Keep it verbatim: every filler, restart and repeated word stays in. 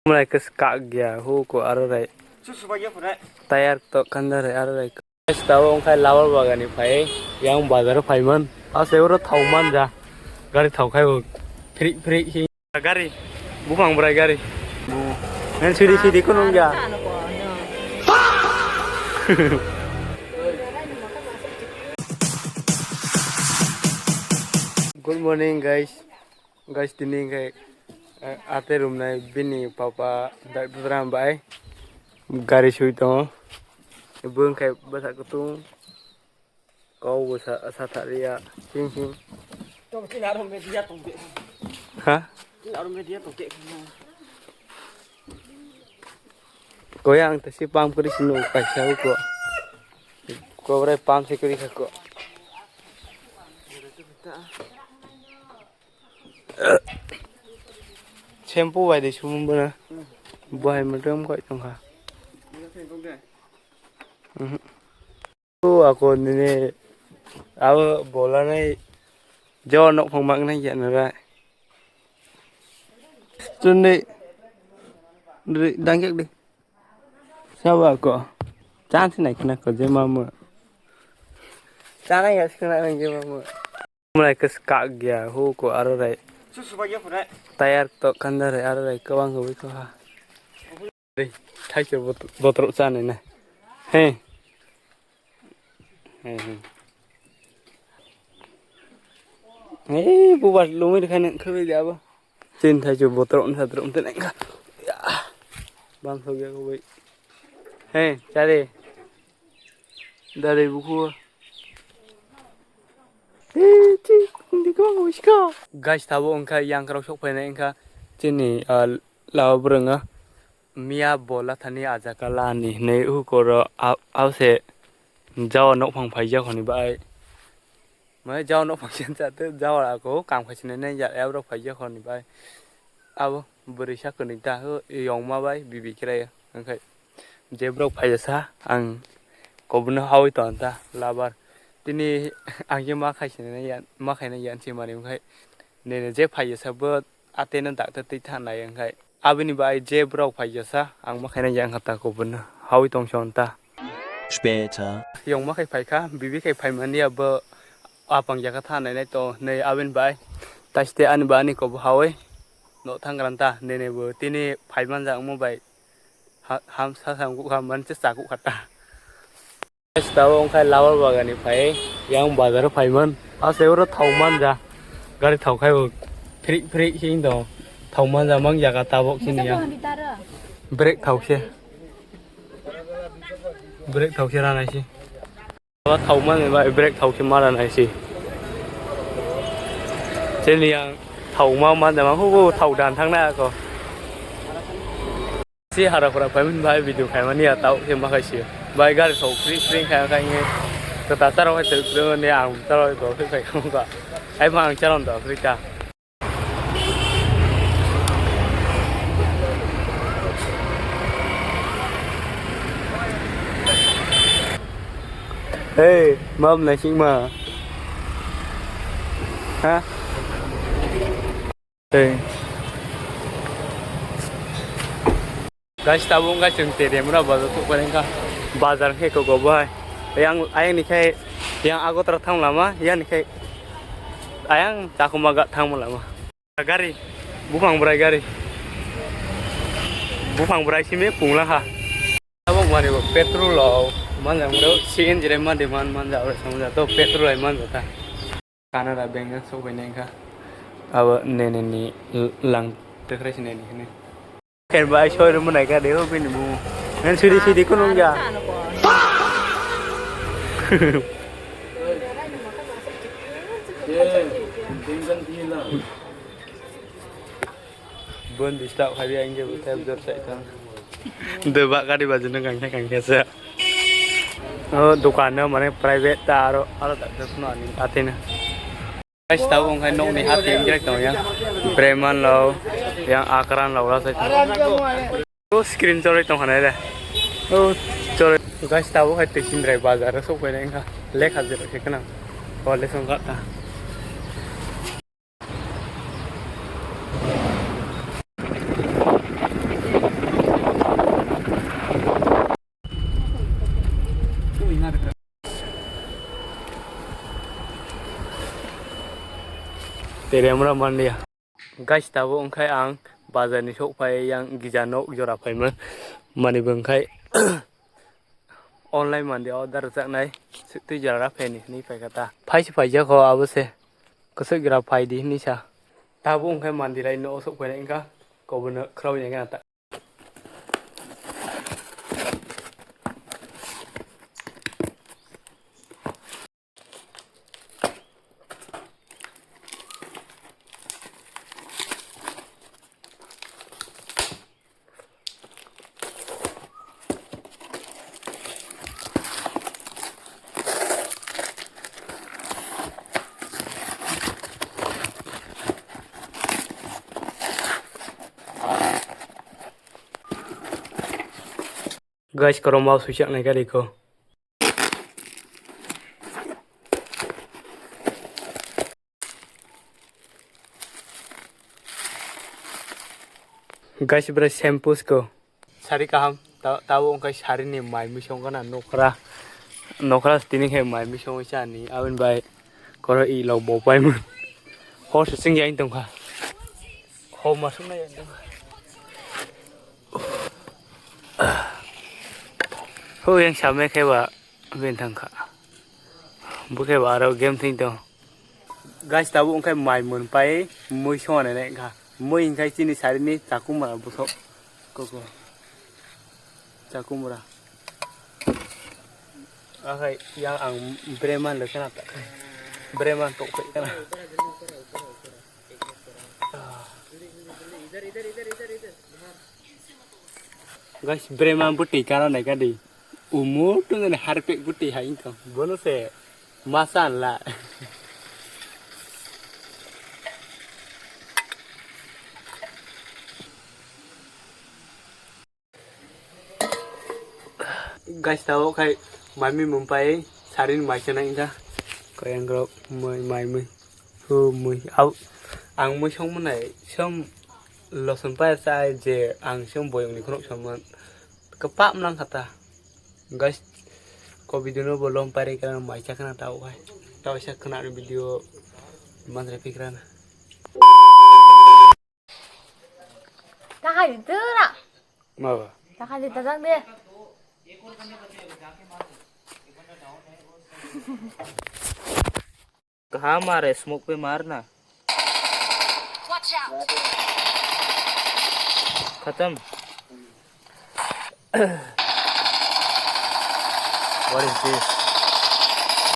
Mulai khe kak ya, hu ko aro rai. Tayar to kanda rai aro rai. Guys, tabo wngkha labar bagani phai, yang bazar phaiman. Ase oro thau manja. Gari thau khai bo. Phrik phrik hi. Gari. Buphang bwrai gari. Nang sidi sidi ko nung ya. Good morning, guys. Guys, tini khe, eh, ate rumnai bini papa doctor ram bai gari sui tongo. Bo wngkhe bwsa kutung. Kau bo sa, sa thariya, sing sing. Tong tin aro media tong te. Ha? Tin aro media tong te. Koi ang tasi pam kuri sino kaisa ko. Kobrai pam se kuri khako. Shampoo bai de sumung bana. Bo hai motom koi tongkha. Mhm. O ako nini abo bola nai jo nok phang mak nai ya nara. Tunde dangkek de. Sabo ako. Chance nai khna ko je mamu. Chana ya khna nang je mamu. Mulai khe kak ya hu ko aro rai. Tayar to kanda rai aro rai kwbang kwbwi kha. Thaichuk botrok chanai na. He. He, he. He, bubar lumui khai nang khabi jabo. Chin thaichuk botrok na sadrok te nang kha. Ya. Bam so ya ko bai. He, chare. Dare buku. He, chi, ndi ko wiska. Guys, tabo wngkha yang krok sok phainai wngkha. Chini, ah, lawa bwrwngo. Miya bola thani ajaka lani hinwi hukoro au-, ause jawa nokphang phaijak hwnwi bai. Mai jawa nokphang chen chate jawa ako kam khai sinai nai ya, yabrok phaijak hwnwi bai. Abo bwrwi sa kwnwi ta ho yongma bai bibi krai wngkhai. Je borok phaijasa ang kobuno hawi ton ta labar. Tini ang je ma khai sinai nai ya, ma khainai ya hinwi mani wngkhai. Nini je phaijasa bo ateno doctor twi thanai wngkhai. Aboni bai je borok phaijasa, ang ma khaina yang kha ta kubun hawi tong son ta. Später. Yong ma khai phaikha, bibi khai phaimani abo apang jaka tha nai nai to nei aboni bai. Taste ani ba ani kobo hawi no thang gran ta nene bo tini phaiman jang mo bai. Ha-, ham sa sam ku kha man che sa ku kha ta. Tabo wngkha labar bagani phai, yang bazar phaiman. Ase oro thau manja. Gari thau khai bo phrik phrik sing dong. Thau manja mang jaga tabok sini yang. Brake thau khe. Brake thau khe ranai si. Aba thau man ba brake thau khe mara nai si. Sini yang thau ma manja mang hu thau dan thang na ako. Si hara khura phaimani bai video khaimani ya tau khe ma khai sio. Bai gari thok free free khai khai nge. Kata charo khai tel tel ne ang charo do khai khai kha. Ai ma ang charo do free ta. Hey, mam na sing ma. Ha? Tei. Guys, tabuk wngkha chwng Teriamura bazar thukphaini wngkha. Bazar wngkhe koko bohai. Yang, ayang ni khai, yang Agartala thang lama, yang ni khai, ayang Chakuma ga thang lama. Gari, buphang bwrai gari. Buphang bwrai simi pungla ha. Tabuk mani bo petrol o, manjak bro, C N G rai mandi man, manjak bro, samjak to petrol rai manjak ta. Canara Bank sok bai nai kha. Abo nene ni lang tekrai si nene hene. Ken bai soi rum nai kha de ho bini bu. Ngan sidi sidi kunung ja. Bon disturb khabi ang je butai jor sai tang. De ba gari baju no kangkhe kangkhe sa. O dukan no mane private ta aro aro ta no ani atene. Guys, tabo wngkha nokni hati wngkhe tong yang. Breman lo, yang Akran lo la sai. O screen choroi tong khanai le. O choroi. Guys, tabo hai Tisindrai bazar sok pai wngkha. Lekha jero khe kana. College wngkha ta. Teremra manliya. Guys, tabuk wngkha ang bazar ni sok phai yang gija nok jora phaima. Mani bo wngkha online mandi order rwjaknai. Twi jora phaini hinwi phaikha ta. Phai se phaijak ho abo se. Kwswk jora phaidi hinwi sa. Tabuk wngkha mandi lai no sok phainai wngkha. Kobono khrawi nai gana ta. Guys, koroma sujak nai gari ko. Guys, bro, shampoo ko. Sari kaham, ta-, tabo wngkha sari ni mai misong gana nokra. Nokra tini khe mai misong cha ni, aboni bai koro i lok bo pai mun. Hor se sing yang tongkha. Ho masuk na yang tongkha. Ho yang same khe ba ben thangkha. Bo khe ba aro game thing tong. Guys, tabuk wngkha mai mun pai mui songani nai wngkha. Mui wngkha chini sari ni chakumra bwsok. Koko. Chakumra. Akhai yang ang breman le kana ta. Breman tok kai kana. Guys, breman bwtwi kana nai kadi. Umu tungani harpek bwtwi hai wngkha. Bono se masa anla. Guys, tabuk khai mai mui mumpai sarin mai chana wngkha. Koyang rok mui mai mui. Hu mui. Au, ang mui song mwnai som loson pa sa je ang som boyong ni khunuk somon. Kepap nang kata. Guys, ko video no bolong pare kana mai cha kana tau hai. Tau sa kana video mantre pikrana. Takai di tera. Maba. Takai di tajang de. कहाँ मारे? स्मोक पे मारना। Watch out! खत्म। What is this?